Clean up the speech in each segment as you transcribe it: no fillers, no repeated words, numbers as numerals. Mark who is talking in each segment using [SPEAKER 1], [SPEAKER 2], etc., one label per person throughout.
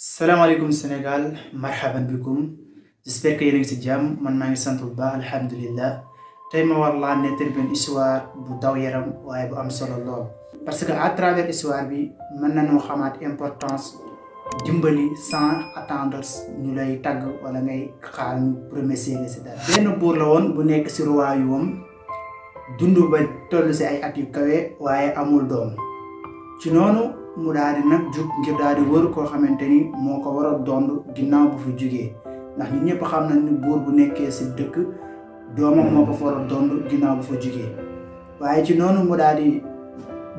[SPEAKER 1] Salam alaikum Sénégal, marhaban bikum. J'espère que yéen a ngi si jàmm man maa ngi sant bu baax alhamdulillah. Tey ma war laa nettali benn histoire bu daw yaram waaye bu am solo lool. Parce que à travers histoire bi mën nañoo xamaat importance dimbali sans attendre ñu lay tagg wala ngay xaar ñu remercier la si dara. Benn buur la woon bu nekk si royaume dund ba toll si ay at yu kawe waaye amul doom. Ci noonu mu daal di nag jug ngir daal di wër koo xamante ni moo ko war a dond ginnaaw bu fi jugee ndax ñun ñëpp xam nañ ni buur bu nekkee si dëkk doomam moo ko fa war a dond ginnaaw bu fa jugee waaye ci noonu mu daal di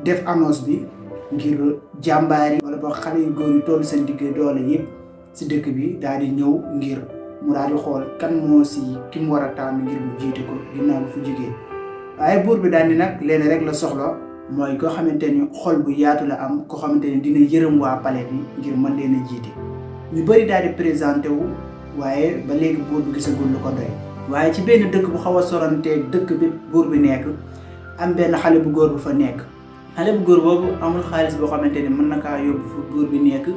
[SPEAKER 1] def annonce bi ngir jàmbaar yi wala ba xale yu góor yu toll seen digg doole yëpp si dëkk bi daal di ñëw ngir mu daal di xool kan moo si ki mu war a tànn ngir mu jiite ko ginnaaw bu fa jugee waaye buur bi daal di nag leen rek la soxla. mooy koo xamante ni xol bu yaatu la am koo xamante ni dina yërëm waa palais bi ngir mën leen a jiite ñu bëri daal di présenté wu waaye ba léegi buur bi gisagul lu ko doy waaye ci benn dëkk bu xaw a soranteeg dëkk bi buur bi nekk am benn xale bu góor bu fa nekk xale bu góor boobu amul xaalis boo xamante ni mën na kaa yóbbu fu buur bi nekk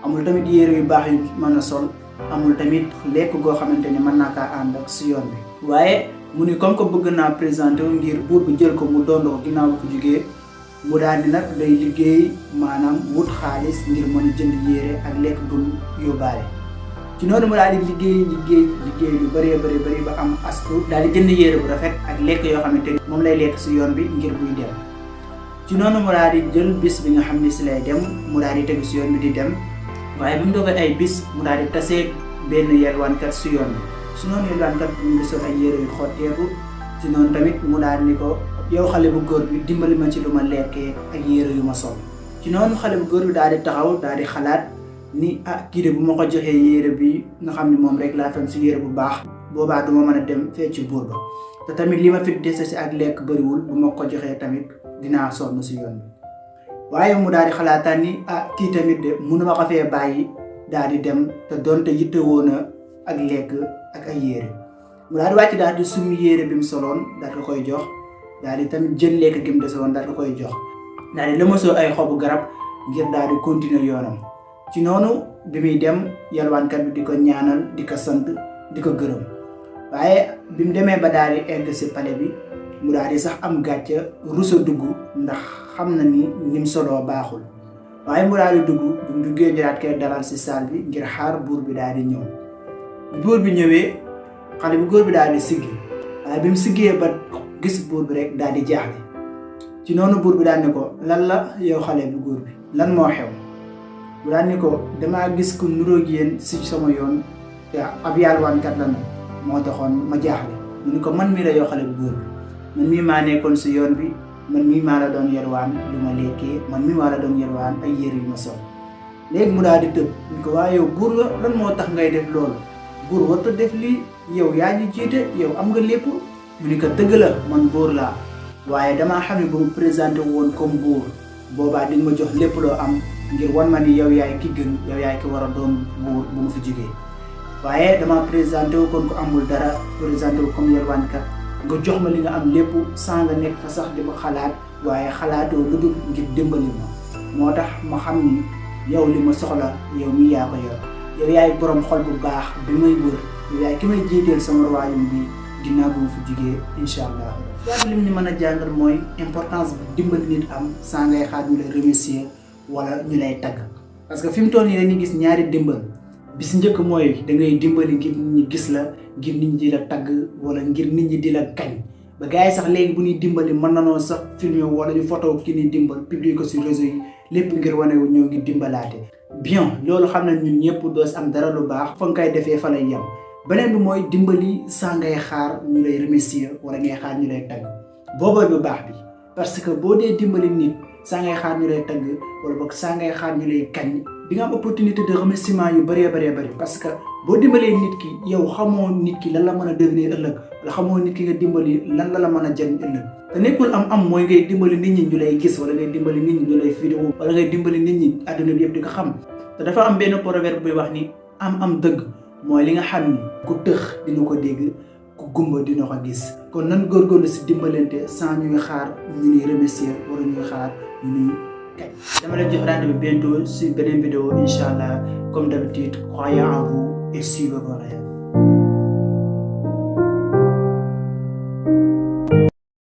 [SPEAKER 1] amul tamit yére yu baax yu mën a sol amul tamit lekk goo xamante ni mën naa kaa ànd ak si yoon bi waaye mu ni comme que bëgg naa présenté wu ngir buur bi jël ko mu doon ko ginnaaw bu ko jugee mu daal di nag lay liggéey maanaam wut xaalis ngir mën a jënd yére ak lekk bu yóbbaale ci noonu mu daal di liggéey lu bëree bëri ba am astu daal di jënd yére bu rafet ak lekk yoo xamante ni moom lay lekk si yoon bi ngir buy dem ci noonu mu daal di jël bis bi nga xam ne si lay dem mu daal di tegu si yoon bi di dem waaye bi mu doogee ay bis mu daal di tasee benn yelwaankat si yoon bi su noonu yelwaankat bi mu ngi sol ay yére yu xotteeku ci noonu tamit mu daal ni ko yow xale bu góor bi dimbali ma ci lu ma lekkee ak yére yu ma sol ci noonu xale bu góor bi daal di taxaw daal di xalaat ni kii de bu ma ko joxee yére bi nga xam ne moom rek laa fen si yére bu baax boobaa du ma mën a dem fee ci buur ba te tamit li ma fi dese si ak lekk bëriwul bu ma ko joxee tamit dinaa sonn si yoon bi waaye mu daal di xalaataan ni kii tamit de mënu ma ko fee bàyyi daal di dem te doonte yitte woon na ak lekk ak ay yére mu daal di wàcc daal di summi yére bi mu soloon daal di koy jox daal di tamit jël lekk gi mu dese woon daal di koy jox daal di lëmasoo ay xobu garab ngir daal di continuer yoonam ci noonu bi muy dem yalwaankat bi di ko ñaanal di ko sant di ko gërëm waaye bi mu demee ba daal di egg si palais bi mu daal di sax am gàcce rusa dugg ndax xam na ni nim soloo baaxul waaye mu daal di dugg bi mu duggee ñu daal koy dalal si salle bi ngir xaar buur bi daal di ñëw buur bi ñëwee xale bu góor bi daal di siggi waaye bi mu siggee ba gis buur bi rek daal di jaaxle ci noonu buur bi daal ni ko lan la yow xale bu góor bi lan moo xew bu daal ni ko damaa gis ko nuróog yéen si sama yoon te ab yalwaankat la nag moo taxoon ma jaaxle mu ni ko man mii la yow xale bu góor bi man mii maa nekkoon si yoon bi man mii maa la doon yelwaan lu ma lekkee man mii maa la doon yelwaan ay yére yu ma sol léegi mu daal di tëb ni ko waaye yow buur la lan moo tax ngay def loolu buur warta def lii yow yaa ngi jiite yow am nga lépp mu ni ko dëgg la man buur laa waaye damaa xam ne ba mu présenté woon comme buur boobaa di nga ma jox lépp loo am ngir wan ma ni yow yaay ki gën yow yaay ki war a doon buur bu mu fi jógee waaye dama présenté wu kon ko amul dara présenté wu comme yelwaankat nga jox ma li nga am lépp sans nga nekk fa sax di ma xalaat waaye xalaatoo lu dul ngir dimbali ma moo tax ma xam ni yow li ma soxla yow mi yaa ko yor yow yaay borom xol bu baax bi may wër yow yaay ki may jiiteel sama royaume bi ginnaaw bu mu fi jugee incha allah. waaye lim ñu mën a jàngal mooy importance bi dimbali nit am saa ngay xaar ñu lay remercier wala ñu lay tagg parce que fi mu toll nii dañuy gis ñaari dimbal bis njëkk mooy da ngay dimbali ngir nit ñi gis la ngir nit ñi di la tagg wala ngir nit ñi di la kañ ba gars yi sax léegi bu ñuy dimbali mën nanoo sax filmer wala ñu photo ki ñuy dimbal publier ko si réseau yi lépp ngir wane wu ñoo ngi dimbalaate bien loolu xam ne ñun ñëpp doo si am dara lu baax fa nga koy defee fa lay yem. beneen bi mooy dimbali saa ngay xaar ñu lay remercier wala ngay xaar ñu lay tagg boobooy bu baax bi parce que boo dee dimbali nit saa ngay xaar ñu lay tagg wala boog saa ngay xaar ñu lay kañ di nga am opportunité de remerciement yu bëree bëri parce que boo dimbalee nit ki yow xamoo nit ki lan la mën a devenir ëllëg wala xamoo nit ki nga dimbali lan la mën a jëriñ ëllëg te nekkul am mooy ngay dimbali nit ñi ñu lay gis wala ngay dimbali nit ñi ñu lay vidéo wala ngay dimbali nit ñi àdduna bi yëpp di ko xam te dafa am benn proverbe buy wax ni am dëgg mooy li nga xam ni ku tëx dina ko dégg ku gumba dina ko gis kon nan góorgóorlu si dimbalante sans ñuy xaar ñu ñuy remercier wala ñuy xaar ñu ñuy kañ. Dama lay jox rendez-vous bientôt sur beneen vidéo incha allah comme d'habitude croyez en vous et suivez vos rêves.